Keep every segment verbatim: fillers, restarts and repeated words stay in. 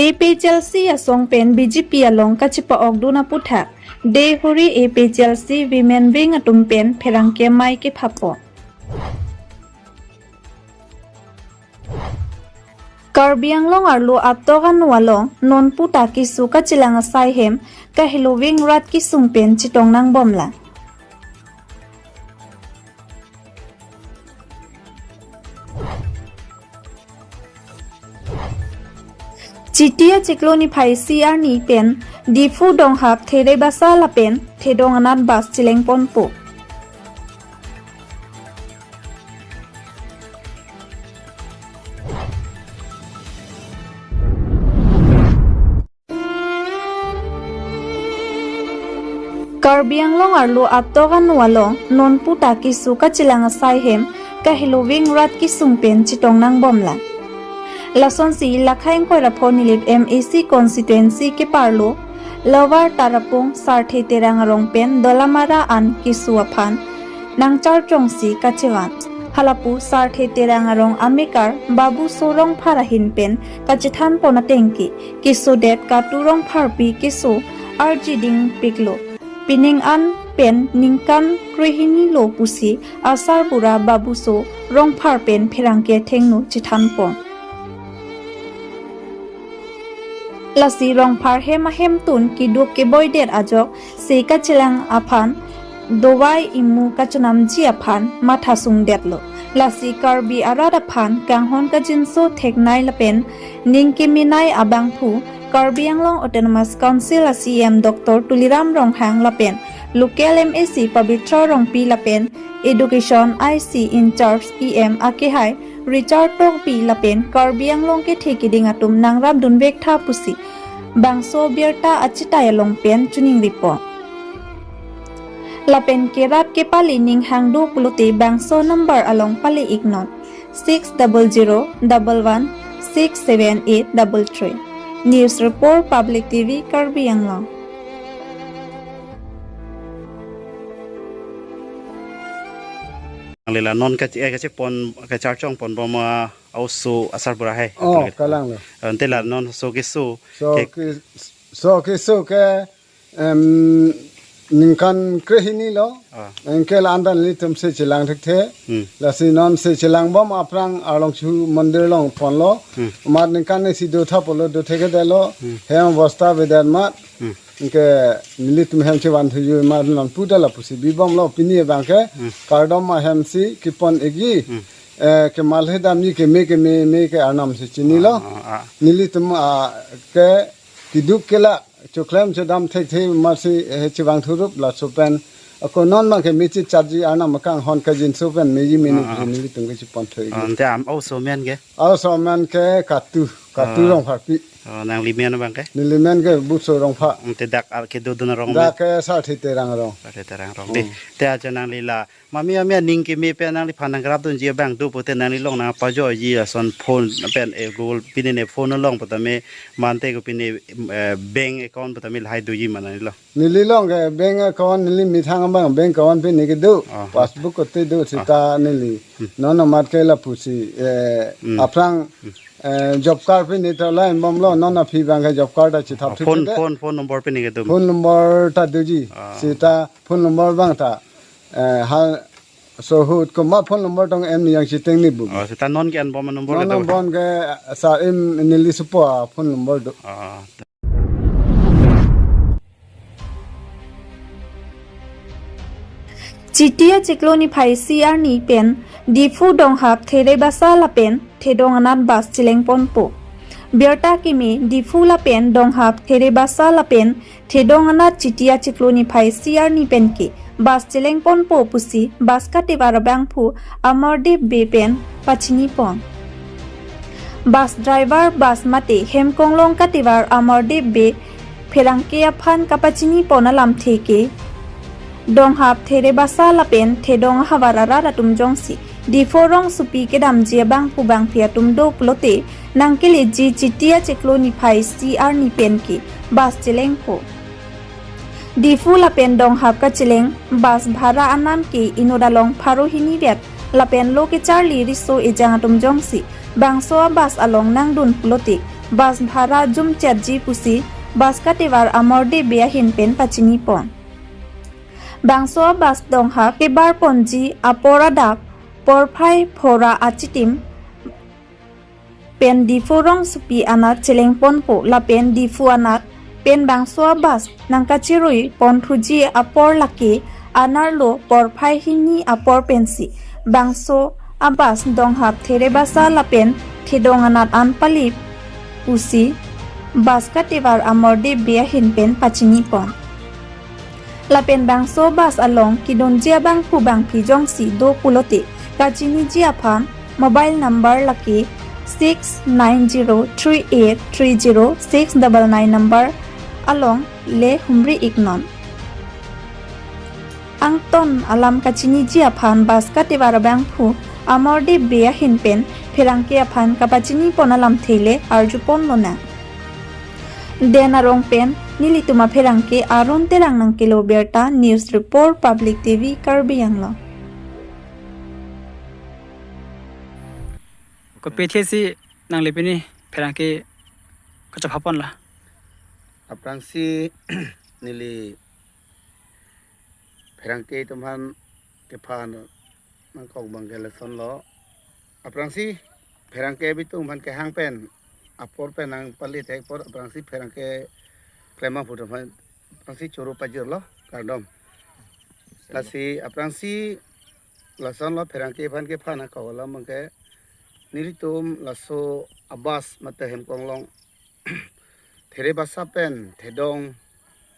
A P H L C asong pen B J P along kachepa-okdun aputhak Deihori A P H L C Women Wing atum pen pherangke amei kephapo. Karbi Anglong arlo atok anu along nonpu ta keso kachelang asai hem kahelo wing rat kesung pen chetong nangbomlang. Chiti achiklo niphai isi arni pen Diphu Donghap Therebasa lapen Thedong anat bus chelengponpo. Karbi Anglong arlo atok anu along nonpu ta keso kachelang asai hem kahelo wing rat kesung pen chetong nangbomlang. Lasonsi Lakha ingkoi ra pho Nilip M A C constituency keparlo Lower Tarapung Sarthe Terang arong pen Dolamara an keso aphan nangcharchongsi kachevan. Halapu Sarthe Terang arong amekar Babuso Rongphar ahin pen kachethanpon ateng ke kesodet Katu Rongpharpi keso arjidingpiklo. Pining an pen ningkan krehini lo pusi asarbura Babuso Rongphar pen pherangke athengno chethanpon. Lasi Rongphar hem ahemtun keduk keboidet ajok se kachelang aphan dovai imu kachonamji aphan mathasungdetlo. Lasi Karbi arat aphan kanghon kajinso theknei lapen ning kemenei abangphu Karbi Anglong Autonomous Council a C E M Doctor Tuliram Ronghang lapen local M A C Pabitra Rongpi lapen Education I C in-charge E M akehai Richard Tokbi lapen Karbi Anglong kethe keding atum nangrapdunvek tha pusi bangso birta achitai along pen choningripon. Lapen kerap kepali ning hang do pulote bangso number along pali-iknon, six double zero double one six seven eight double three. News report, Public T V, Karbi Anglong. Nangli la non kache-, eh, kachepon, kacharchongponbom a-oso asarbura hai. Oh, kalanglo. Ante la non so keso. So ke-, ke-, so keso ke, em, ningkan krehini lo. Ah. Anke la-an ta nelitum se chelang thekthe. Hmm. Lasi non se chelangbom aphrang Arlongshu Mandir along ponlo. Hmm. Amat ningkan isi do tha pulo, do thekthelo. Hmm. Hem bosta avedet amat. Hmm. Anke nelitum hem chevanthuji amat nonpu ta lapusi bibomlo, pini abangke. Hmm. Kardom ahem si kepon-ikji. Hmm. Eh, kemalhe damji keme kememe ke arnam si chinilo. Ah, ah, ah. Nelitum, ah, ke keduk kelak choklem chodam thekthe amatsi, eh, chevangthurup laso pen. Ako non abangke mechechatji arnam akanghon kajinso pen meji menu, ah, ah, nelitum ke cheponthu-ikji. Ah, ante a-oso amen ke? A-oso amen ke Katu, Katu, ah, Rongpharpi. Oh, nangli men abangke? Neli men ke Buso Rongphar. Ante dak ar kedodun arong? Dak men? Ke Sarthe Terang arong. Sarthe Terang arong. Hmm. Dei, te aja nangli la mami mami aning keme pen nangliphan nangrapdunji abang do pute nangli along nangpajoiji ason phone pen, eh, Google pine ne phone along putame mante ko pine, eh, bank account putame lahai doji ma nangli along? Neli along ke bank account neli methang abang bank account pine kedo. Ah. Passbook kote do seta, ah, neli. Hmm. Non amat ke lapusi, eh, hmm, aphrang, hmm, eh, job card pine ta lain bomlo, non aphi abangke job card ta chethap, ah, thik phone, thik phone, phone number pine kedo. Phone number ta doji. Ah. Seta phone number abang ta, eh, ha, so ahut komat phone number tong en yang chiteng ni bu. Oh, seta non ke-enbom a-number, non kedo. Non-enbom ke, eh, sa-im neli sopo a-phone number do. Ah. Chiti achiklo niphai isi arni pen Diphu Donghap Therebasa lapen Thedong anat bus chelengponpo. Birta keme Diphu lapen Donghap Therebasa lapen Thedong anat Chiti achiklo niphai isi arni pen ke bus chelengponpo pusi bus katevar abangphu Amardev Bey pen pachinipon. Bus driver, bus mate hemkonglong katevar Amardev Bey pherangke aphan kapachinipon alamthe ke Donghap Therebasa lapen Thedong ahavar arat atum jongsi Diphu rongsopi kedamji abangphu bangphi atum do pulote nangkeleji Chiti achiklo niphai isi arni pen ke bus chelengpo. Diphu lapen Donghap kacheleng bus bhara anam ke inut along pharo hini vet lapen lo kecharli riso ejang atum jongsi bangso a-bus along nangdun pulote bus bhara jumchetji pusi bus kativar Amordev Bey ahin pen pachinipon. Bangso bus donghap kebarponji apor adap porphai phora achitim pen Diphu rongsopi anat chelengponpo lapen Diphu anat pen bangso bus nangkachiruiponthuji apor lake anerlo porphai hini apor pensi bangso abus donghap Therebasa lapen Thedong anat an pali pusi bus kativar Amordev Bey ahin pen pachinipon. Lapen bangso bus along kedunji abangphu bangphi jongsi do pulote kachiniji aphan mobile number lake six nine zero three eight three zero six double nine number along le humri iknon. Angton alam kachiniji aphan bus kativar abangphu Amordev Bey ahin pen pherangke aphan kapachinipon alamthe le arjupon lonang. Den Arong pen nelitum apherangke Arun Terang nangkelo birta, news report Public T V Karbi Anglong. Kopi athesi nangle pini pherangke kachepaponlo? Aphrangsi neli pherangke atum aphan kephan nangkok abangke lasonlo. Aphrangsi pherangke abitum aphan kehang pen apor pen nangpali thek apor aphrangsi pherangke klem abangphu atum aphan aphrangsi choro pajirlo, kardom. Lasi aphrangsi lasonlo pherangke aphan kephan nangkok alam abangke nelitum laso abus mate hemkonglong Therebasa pen Thedong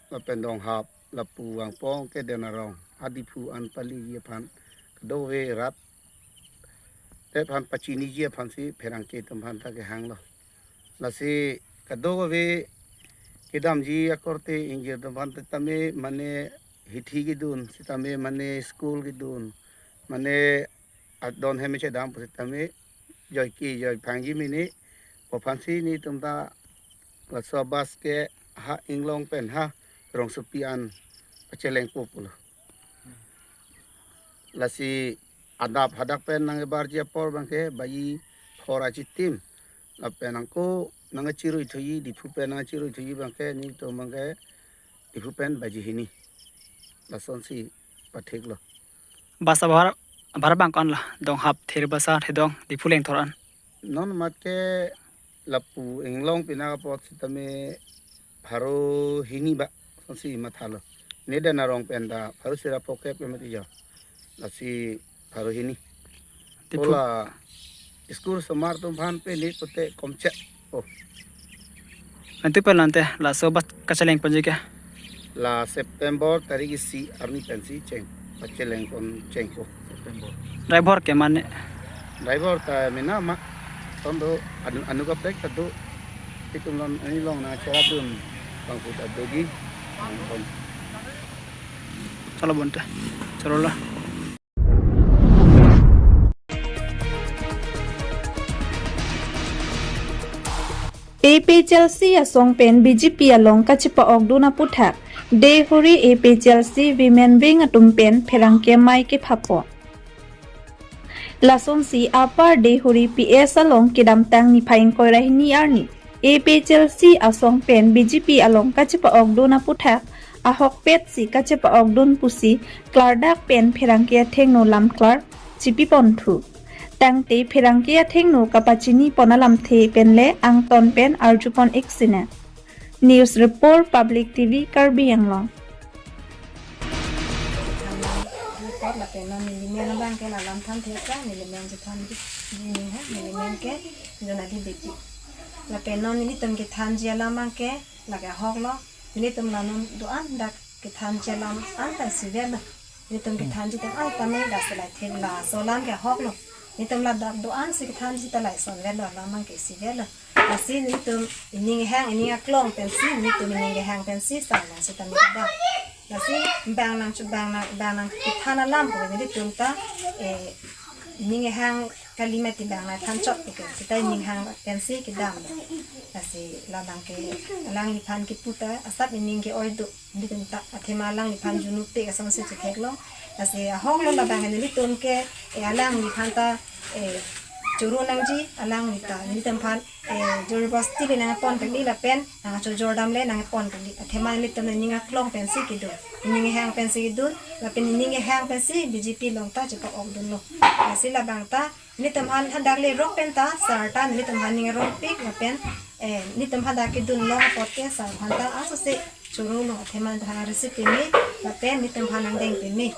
lapen donghap lapu vangpon ke Den Arong a Diphu an paliji aphan kadokave rat te aphan pachiniji aphansi pherangke atum aphan ta kehanglo. Lasi kadokave kedamji akorte ingjir atum aphan tame mane hithi kedun sitame mane school kedun mane adon hem chedam pusitame joike joi phangji mini aphansi nelitum ta laso abus ke ha inglong pen ha rongsopi an pachelengpo pulo. Lasi adap hadak pen nangbarji apor abangke baji phora achitim lapen nangko nangkachiruithuji Diphu pen nangkachiruithuji abangke nelitum abangke Diphu pen baji hini. Lasonsi patheklo. Bus abhara, abhara abang ko-anlo, donghap Therebasa Thedong Diphu lengthor an? Non amat ke lapu inglong pina apot sitame pharo hini ba sonsi mathalo. Ne Den Arong pen ta pharo sira phokep ke mati jo. Lasi pharo hini. Diphu. Ola school osomar atum aphan pini pute komchek. Oh. Nanti pen lante laso abus kachelengponji ke? La September tarik isi arni pensi cheng. Pachelengpon chengpo. September. Driver ke mane? Driver ta mena ma. Tondo anu, anu kaprek ta do. Itum lon ani long nangcherapdun abangphu ta doji. Chalo bonta. Chalo la. A P H L C asong pen B J P along kachepa-okdun aputhak Deihori A P H L C Women Wing atum pen pherangke amei kephapo. Lasonsi Upper Deihori P S along kedamtang niphai ingkoi ra hini arni A P H L C asong pen B J P along kachepa-okdun aputhak ahokpetsi kachepa-okdun pusi klardak pen pherangke athengno lamklar chipiponthu. Tangte pherangke athengno kapachinipon alamthe pen le angton pen arjupon iksinang. News report, Public T V Karbi Anglong. Report lapen non neli men abangke la alam than thek ta, neli men chethanji, neli men ha, neli men ke Jonali Beypi. Lapen non nelitum kethanji alam abangke lake ahoklo. Nelitum la non do-an dak kethanji alam anta isivelo. Nelitum kethanji atum anta me dak selai thek laso alam ke ahoklo. Nelitum ladak do-ansi kethanji ta la isonvelo, alam abangke isivelo. Lasi nelitum ining hang, ining aklong pensi, nelitum ining hang pensi, sang nang sitame kedam. Lasi bang nang chu, bang nang, bang nang kethan alam ko nelitum ta, eh, ining hang kali mati bang nang thanchot ko ke, sita ining hang pensi kedam. Lasi labang ke alangliphan kepu ta asap ining ke-oi do, nelitum ta athema alangliphan junu pe kasonsi chetheklo. Lasi ahoklo labang nelitum ke, eh, alangliphan ta, eh, choro nangji alangli ta nelitum aphan, eh, jor basti le nangpon kali lapen nangchojor dam le nangpon kali. Athema nelitum nening aklong pensi kedun, nening ehang pensi kedun lapen nening ehang pensi B J P along ta chepa-ok dunlo. Lasi labang ta nelitum aphan hadak le rok pen ta sar ta nelitum aphan ning arongpik lapen, eh, nelitum hadak kedun long apot ke sar aphan ta asose choro lo, athema nelitum aphan receive peme lapen nelitum aphan nangdeng peme.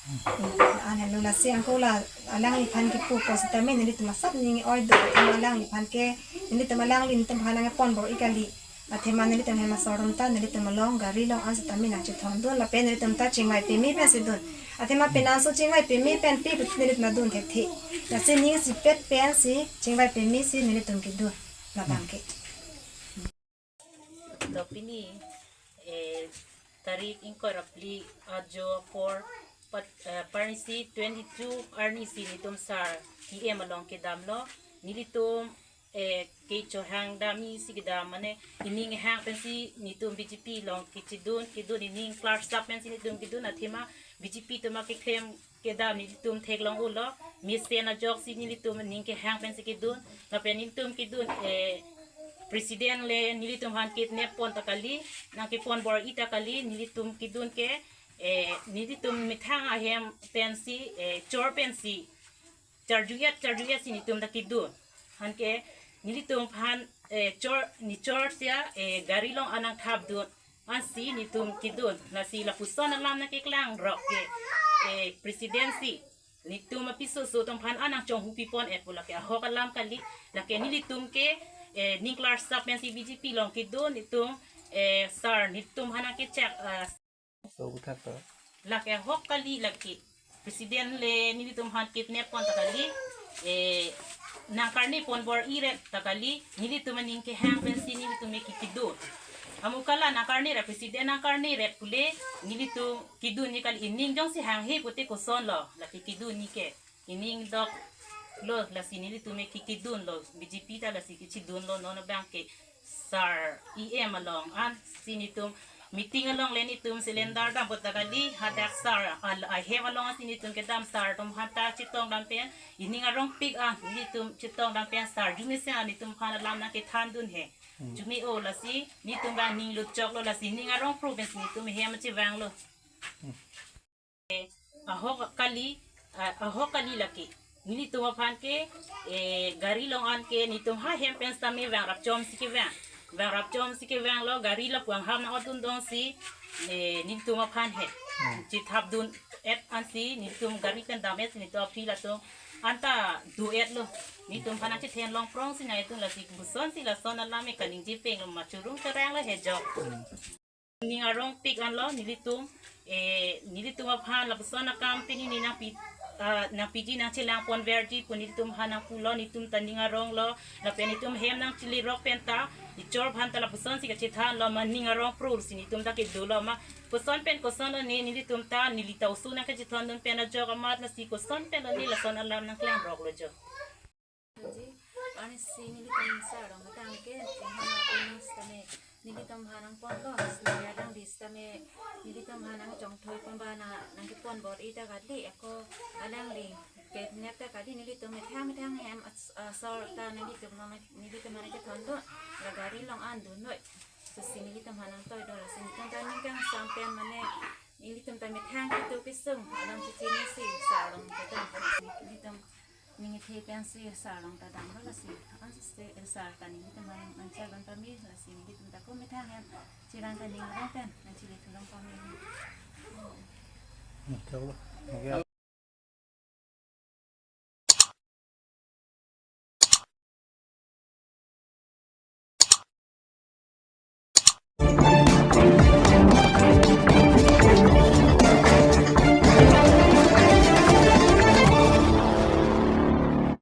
Hmm, an helo. Lasi angko la alangliphan kipu ko sitame nelitum asap ning oi do, athema alangliphan ke nelitum alangli nelitum aphan nangpon bor-i kali. Athema nelitum hem asor atum ta nelitum along gari along an sitame nangchethon dun lapen nelitum ta chingvai peme pensi dun. Athema penang so chingvai peme pen pi put nelitum adun thekthe. Lasi ning isipet pensi chingvai peme si nelitum kedun labang ke. To pini, eh, tarik ingkoi ra phli ajo apor pat, eh, parnisi twenty-two arnisi nelitum sar E M along kedamlo. Nelitum, eh, kechohang dam isi kedam mane nening ehang pensi nelitum B J P along kechedun, kedun nening klar sap pensi nelitum kedun, athema B J P atum akeklem kedam nelitum theklong-o lo, mesen ajoksi nelitum ning kehang pensi kedun, lapen nelitum kedun, eh, president le nelitum aphan kidnap pon ta kali, nangkepon bor-i ta kali, nelitum kedun ke, eh, nelitum methang ahem pensi, eh, chor pensi, charju-et, charju-et si nelitum ta kedun. Anke nelitum aphan, eh, chor, ne chor sia, eh, gari along an nangthap dun ansi nelitum kedun. Lasi lapuson alam nangkeklang rok ke, eh, president si nelitum apiso so atum aphan an nangchonghu pipon-et pu lake ahok alam kali. Lake nelitum ke, eh, ning klar sap pensi B J P along kedun, nelitum, eh, sar nelitum aphan nangkechak, ah, So, buthak to. Lake ahok kali lake. President le nelitum aphan kidnap pon ta kali. Eh, nangkarni pon bor-i ret ta kali. Nelitum aning kehang pensi nelitum ke kedun. Amu kala nangkarni ret, president nangkarni ret pule nelitum kedun ne kali, nening jongsi hanghe pute koson lo. Lake kedun ne ke. Nening dok lo, lasi nelitum ke kedun lo, B J P ta lasi kechedun lo, non abang ke sar E M along ansi nelitum meeting along le nelitum cylinder dam pon ta kali, hadak sar al-, ahem along ansi nelitum kedam, sar atum aphan ta chetong dam pen, nening arongpik an nelitum chetong dam pen sar arjumesen an nelitum aphan alam nangkethan dun he. Hmm. Arjume-o, lasi nelitum abang ning lutchok lo, lasi ning arong pro pensi nelitum hem chevang lo. Hmm. Ahok kali, ah, ahok kali lake. Nelitum aphan ke, eh, gari along an ke nelitum ha hem pen sitame vang rapchom si kevang. Vang rapchom si kevang lo, gari lapu angham nang-otdun dong si, eh, nelitum aphan he. Hmm. Chethap dun-et ansi, nelitum gari pen dam-et si nelitum aphi latum an ta do-et lo. Nelitum aphan nangchethen longprong si nang-etdun, lasi koson si lason alam ke kaningje peng lo, ma churung cherang lo he jo. Hmm. Ning arongpik anlo nelitum, eh, nelitum aphan lapuson akam pini ne nangpi, ah, nangpiji nangchelang pon verji pu nelitum aphan nangpulo, nelitum ta ning arong lo, lapen nelitum hem nangchili rok pen ta, nechor aphan ta lapuson si kachethan lo, ma ning arong pro si nelitum ta kedo lo ma, koson pen koson lo ne, nelitum ta neli ta oso nangkachethon dun pen ajok amat lasi koson pen lo ne lason alam nangklang rok lo jo. Ji, arnisi nelitum sar along kedam ke, kehang atum sitame nelitum aphan nangponlo, sitame adang di sitame nelitum aphan nangchongthoi pon ba na, nangkepon bor-i ta kali, ako alangli kidnap ta kali, nelitum methang methang hem as-, asor ta nelitum along, nelitum aphan nangkethon dun, la gari along an dun noi. Lasi nelitum aphan nangtoi dun, lasi nelitum ta ning kangsam pen mane, nelitum ta methang kitu kisung alam si chinisi sar along kedam. Nelitum ning kethe pensi sar along ta damlo, lasi ansi sar ta nelitum aphan nangchak dun pame, lasi nelitum ta ko methang hem chirang ta ning arong pen nangchili thu long pame. Hmm, chalo. Okay.